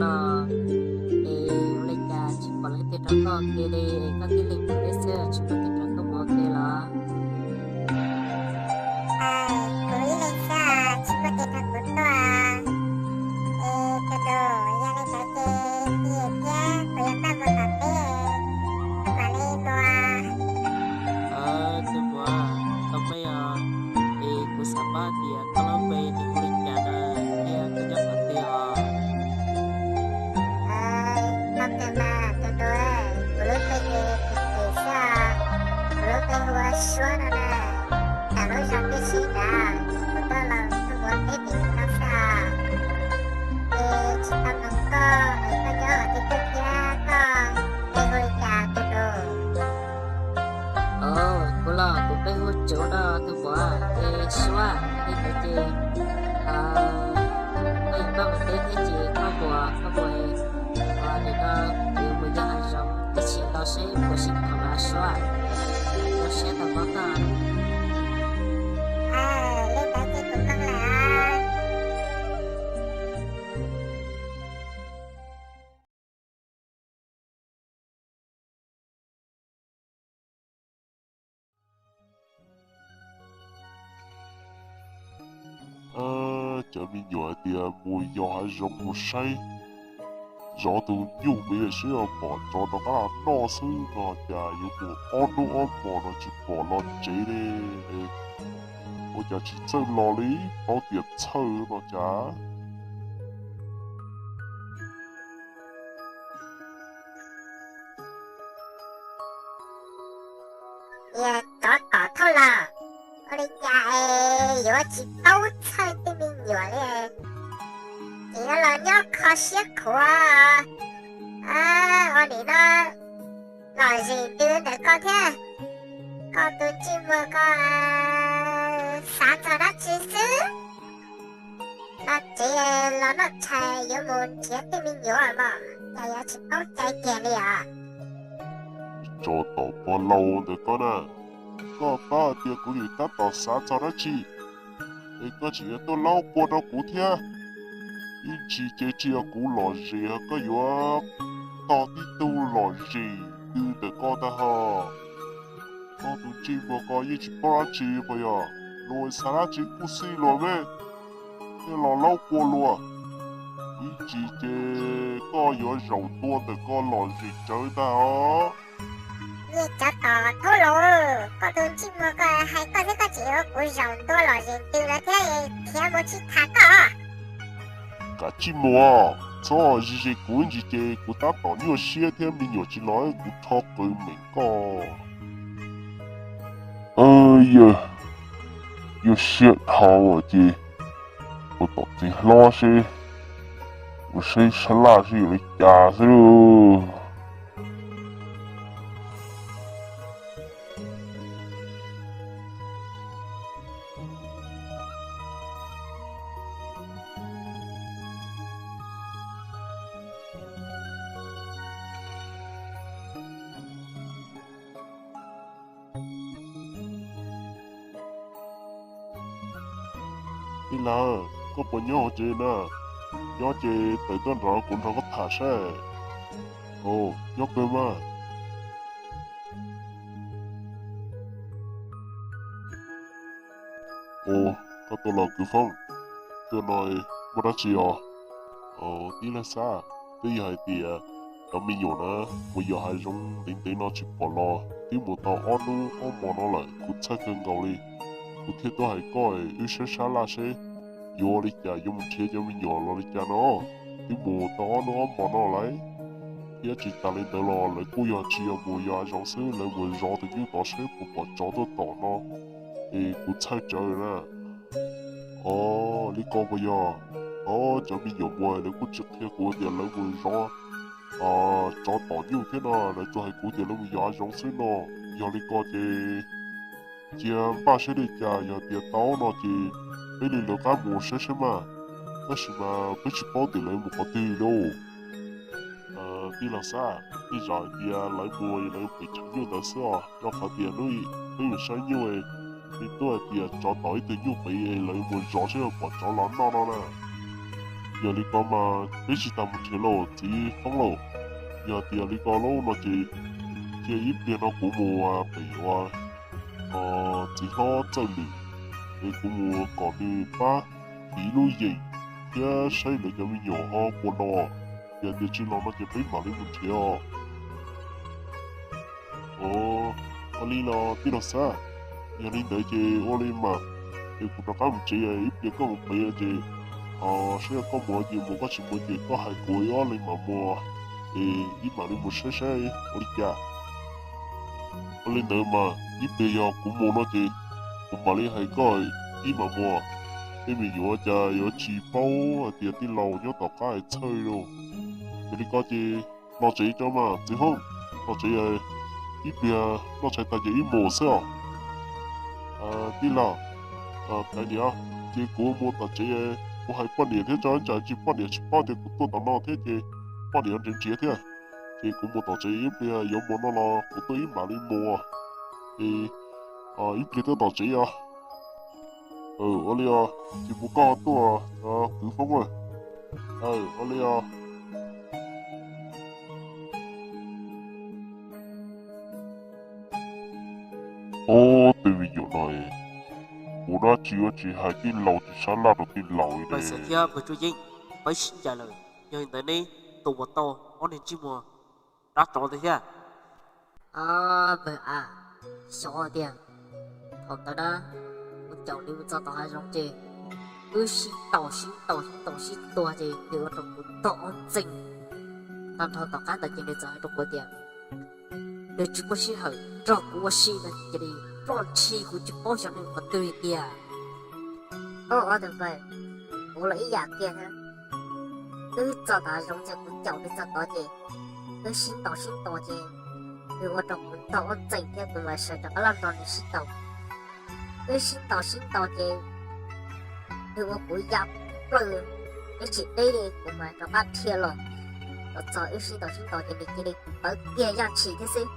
no, es ua li cas tsis pom leej twg rau koj ua ke li, es koj tib leeg mus teb xwb tsis pom leej twg rau koj mus ua ke los? Kuv ib leeg xwb tsis muaj tus nrog kuv tuaj. Es tus nus, yog li ntawd ces kuv thiab kuv yuav npaj mus tom teb, kuv mam li mus. Tus muam, tau peb os, es kuv xav paub tias koj lub npe nws hu li cas na, thiab koj nyob qhov twg os? Tus nus, kuv lub npe ces Kim Kim xwb, kuv lub npe hu ua Suab no na, ntawm lub zos Tiaj Sim ntawd, kuv tuaj los tuaj mus teb tim no xwb. Es tsis tau nug koj es koj nyob qhov twg thiab koj npe hu li cas tus nus? Kuv los kuv npe hu Tsuv no tus muam, es Suab, yog li ntawd ces koj yuav npaj mus teb thiab ces koj mus, koj mus, nim no kuv mus yos hav zoov ib chim los seb puas sib tham mas Suab, zoo siab tau paub koj. Li ntawd ces kuv mus lawm. Cov me nyuam hais tias mus yos hav zoov mus saib zov tus nyuj me seb pom tsov rov qab los noj xwb no cas yuav mus ob hnub ob hmos no tsis pom los tsev li. Ua cas tsis txawj los li, paub tias txhawj no cas. Niag tsov tom thauj los, ua li cas es yuav tsis paub txhawj tej me nyuam li, ces yuav los nyob kho siab khuav. Ua nim no lom zem ntws ntawm koj thiab, koj tus ntsej muag ko xav txog dab tsi xwb? Los tsev los noj tshais yuav mus nrhiav tej me nyuam mog, cas yuav tsis paub cai kiag li os. Tsov tom pog laus ntawm koj na, koj paub hais tias kuv nim tab tom xav txog dab tsi, es koj tseem yuav tuaj laub qua rau kuv thiab. Ib ntsis ces tsis yog kuv lom zem, koj yuav tog tib tug lom zem ntws ntawm koj tag hos. Koj tus ntsej muag ko yeej tsis paub dab tsi puas yog? Luag xav dab tsi kuj xij luag me, thiaj los laub qua luag. Ib ntsis ces koj yuav zaum ntua ntawm koj lom zem tsawv ntag os. Niag tsov tom thauj los, koj tus ntsej muag ko hais koj thiab koj tseem yuav kuv zaum ntua lom zem ntws lawm thiab, khiav mus tsis tham koj. Kav tsij mus, txhob ze ze kuv ib ntsis ces kuv tab tom nyuaj siab thiab me nyuam tsis los kuv rho qws meem koj. Yawg, nyuaj siab dhau ces mus tom txiv hlob seb, mus saib sab laj seb yuav li cas xwb. Tij laug, koj puas nyob hauv tsev na? Nyob ces tawm tuaj nrog kuv nrog koj tham saib. Ov, nyob kawg mas. Ov, koj tuaj los kwv Foob, tuaj no muaj dab tsi os? Tij laug Xab, twb yog hais tias cov me nyuam na mus yos hav zoov ntev ntev no tsis pom los twb mus tau ob hnub ob hmo no lawm, kuv txhawj kawg nkaus li. Kuv thiaj tuaj hais koj wb saib sab laj seb yuav ua li cas, yuav mus nrhiav cov me nyuam los li cas no. Twb mus tau ob hnub ob hmo no lawm, thiab tsis tas li ntawd los lawv kuj yog tsis yog mus yos hav zoov xwb, lawv mus zov tus nyuj tod seb puas pom tsov tuaj tom no, es kuv txhawj tsawv na. Ov, li ko puas yog? Ov, cov me nyuam mus lawv kuj tsis qhia kuv tias lawv mus zov tsov tom nyuj thiab no, lawv tsuas hais kuv tias lawv mus yos hav zoov xwb no. Yog li ko ces cia npaj saib li cas, yog tias tau no ces peb li lawv qab mus saib saib mas, tab sis mas peb tsis paub tias lawv mus qhov twg lauj. Tij laug Xab, tej zaum hais tias lawv mus lawv pem tshav nyuj ntawd xwb os, rau qhov tias hnub peb mus saib nyuj, peb tuaj hais tias tsov tom ib tug nyuj pem, lawv mus zov seb pom tsov los noj no na. Yog li ko mas peb tsis tas mus nrhiav lauj txiv Foob lauj. Yog tias li ko lauj no ces cia ib pliag no kuv mus pem ua txiv hlob Txawj Lwm, es kuv mus kom nws pab tiv lub yeem thiab saib lawv cov me nyuam ho puas los. Yog tias tsis los no ces peb mam li mus nrhiav os. Ua li los tij laug Xab, yog li ntawd ces ua li mas, es kuv rov qab mus tsev, ib pliag koj mus pem ces saib yog koj mus ces mus, koj tsis mus ces koj hais kuv ib ob leeg mam mus, es ib mam li mus saib saib ua li cas. Ua li ntawd mas ib pliag yog kuv mus no ces kuv mam li hais koj ib mam mus. Tej me nyuam cas yuav tsis paub hais tias tij laug nyob tom qab hais txhawj lauj. Yog li ko ces los tsev tso mas txiv Foob, los tsev, ib pliag noj tshais tas ces ib mus xwb os. Tij laug, tais niam, ces kuv mus tom tsev, kuv hais poj niam thiab tso, tsam tsis poj niam tsis paub tias kuv tuaj tom no thiab ces poj niam nrhiav nrhiav thiab. Ces kuv mus tom tsev ib pliag yuav mus no los kuv tuaj ib mam li mus. Es ib pliag tuaj tom tsev os. Ua li os, ces mus koj tuaj, kwv Foob. Ua li os. Ob tug me nyuam no, ua dab tsi ua tsis hais tij laug tsis sab laj rau tij laug li ne. Xav thiab Npawg Tsuj Yeeb, peb sib ncaim lawm, yog li ntawd neb tus puas tau ob niag ntsej muag dab tsov ntawd thiab? Npawg a, xyov tiag. Thaum ntawd na, kuv caum nws mus txog tom hav zoov ces wb sib ntaus sib ntaus sib ntaus sib tua ces nws ua rau kuv ntog ob txeeg. Tag nrho tom qab ntawd ces nws txawm hais rau kuv tias nws tsis muaj sij hawm nrog kuv ua si no ces cia li ploj ntshis, kuv tsis paub xyov nws qhov twg li tiag. Ob tug npawg, kuv los ib yam kiag thiab. Wb txog tom hav zoov ces kuv caum nws txog tod ces wb sib ntaus sib tua ces nws ua rau kuv ntog ob txeeg thiab kuv mam sawv rov qab los nrog nws sib ntaus. Wb sib ntaus sib ntaus ces nws ua kuv ya plaws, wb tsis deb li kuv mam rov qab dhia los. Los txog wb sib ntaus sib ntaus ces nws cia li pawv kiag yaj tshis thiab xwb.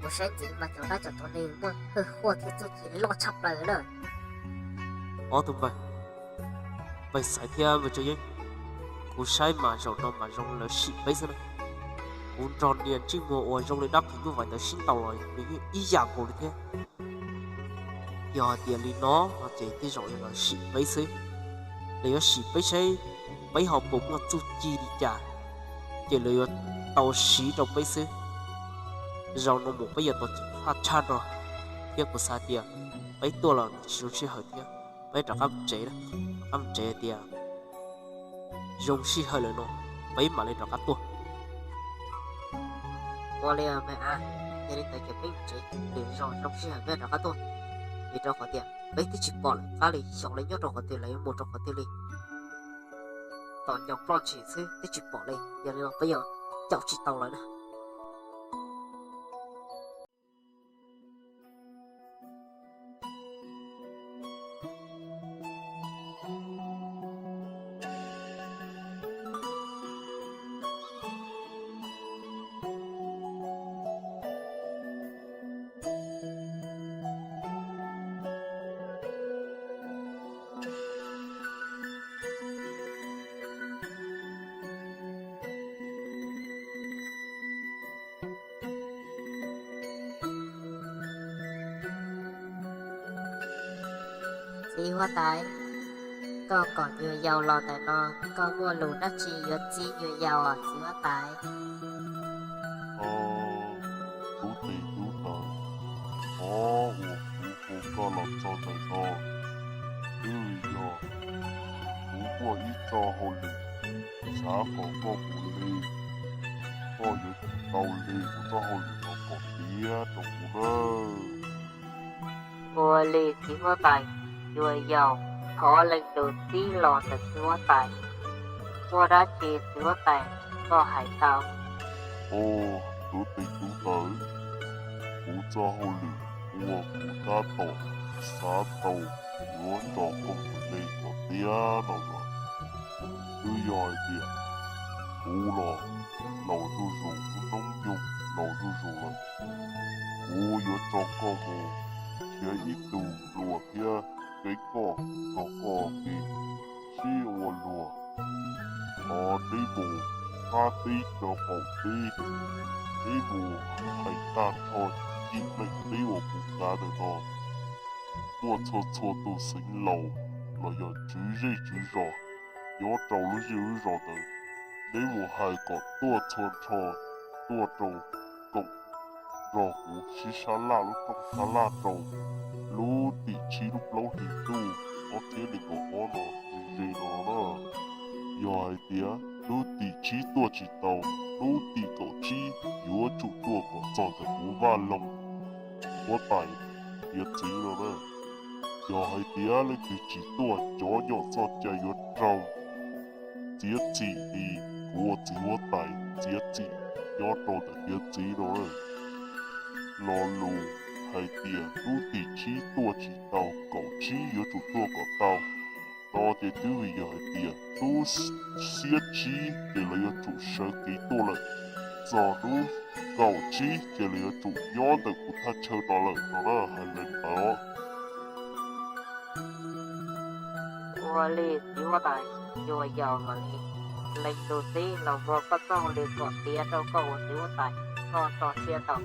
Kuv saib ntxiv mas cov dab cov tsov nws muaj hwj huaj thiab txuj ci loj tshaj plaws na. Ob tug npawg, npawg Xaiv thiab npawg Tsuj Yeeb, kuv saib mas zaum no mas zoo lawv sim peb xwb na. Kuv nrog niag ntsej muag uas zoo li dab phim nyuj vais ntawd sib ntaus los nws yeej ib yam nkaus li thiab. Yog hais tias li no no ces tej zaum yog lawv sim peb xwb. Lawv yuav sim peb saib peb ho puas muaj txuj ci li cas, ces lawv yuav tau siv rau peb xwb. Zaum no mus peb yuav tau ceev faj tshaj no, thiab kuv xav tias peb tuaj los nws tsis zoo sij hawm thiab, peb rov qab mus tsev, rov qab mus tsev tias zoo sij hawm lawm no peb mam li rov qab tuaj. Ua li mas, yog li ntawd ces peb mus tsev, nws zoo zoo sij hawm peb rov qab tuaj. Vim rau qhov tias peb twb tsis pom lawv qab li, xyov lawv nyob rau qhov twg, lawv yuav mus rau qhov twg li. Tom ncauj ploj ntshis xwb twb tsis pom li, yog li no peb yuav caum tsis tau lawv na. Txiv huab tais, koj kom nyuam yaus los ntawm no, koj muaj lus dab tsi yuav txib nyuam yaus txiv huab tais? Tub tes tub taw, qhov uas kuv hu koj los txog ntawm no, twb yog kuv muaj ib txoj hauj lwm xav kom koj mus li. Koj yuav tsum tau li kuv txoj hauj lwm no kom tiav rau kuv nawb. Ua li txiv huab tais, nyuam yaus thov leej lus txib los ntawm txiv huab tais. Muaj dab tsi txiv huab tais, koj hais tau. Au, tub tes tub taw, kuv txoj hauj lwm uas kuv tab tom xav tau yuav tso koj mus li kom tiav no los, twb yog hais tias kuv los laus zuj zus, kuv hnub nyoog laus zuj zus lawm. Kuv yuav tso koj mus nrhiav ib tug hluas thiab cev koj nrog koj kev sib ua luag. Neb mus qab teb rau qaum teb, neb mus hais tag nrho cim meem teb uas kuv kav ntawm no, muaj txhua txhua tus xeev laus los yog tswv zej tswv zos nyob rau lub zej lub zos ntawd, neb mus hais kom tuaj txhua nrho, tuaj rau koom nrog kuv sib sab laj lub rooj sab laj rau lub tim tsib lub plaub hlis ntuj ob txhiab nees nkaum ob no ze ze no na. Yog hais tias lub tim tsib tuaj tsis tau, lub tim kaum tsib yuav tsum tuaj kom txog ntawm kuv vaj loog huab tais tiav txwv no na. Yog hais tias leej twg tsis tuaj, cov nyom txoj cai yuav raug txiav txim li kuv ua txiv huab tais txiav txim nyob rau ntawm tiav txwv no na. Lo lus hais tias lub tim tsib tuaj tsis tau, kaum tsib yuav tsum tuaj kom tau no ces twb vim yog hais tias lub xiab tsib ces lawv yuav tsum sawv kev tuaj lawm, txog lub kaum tsib ces lawv yuav tsum nyob ntawm kuv thaj chaw no lawm no na, hais li ntawd. Ua li txiv huab tais, yus yog mam li lees tus txib los ua koj txoj hauj lwm kom tiav rau koj ua txiv huab tais, koj tso siab tau.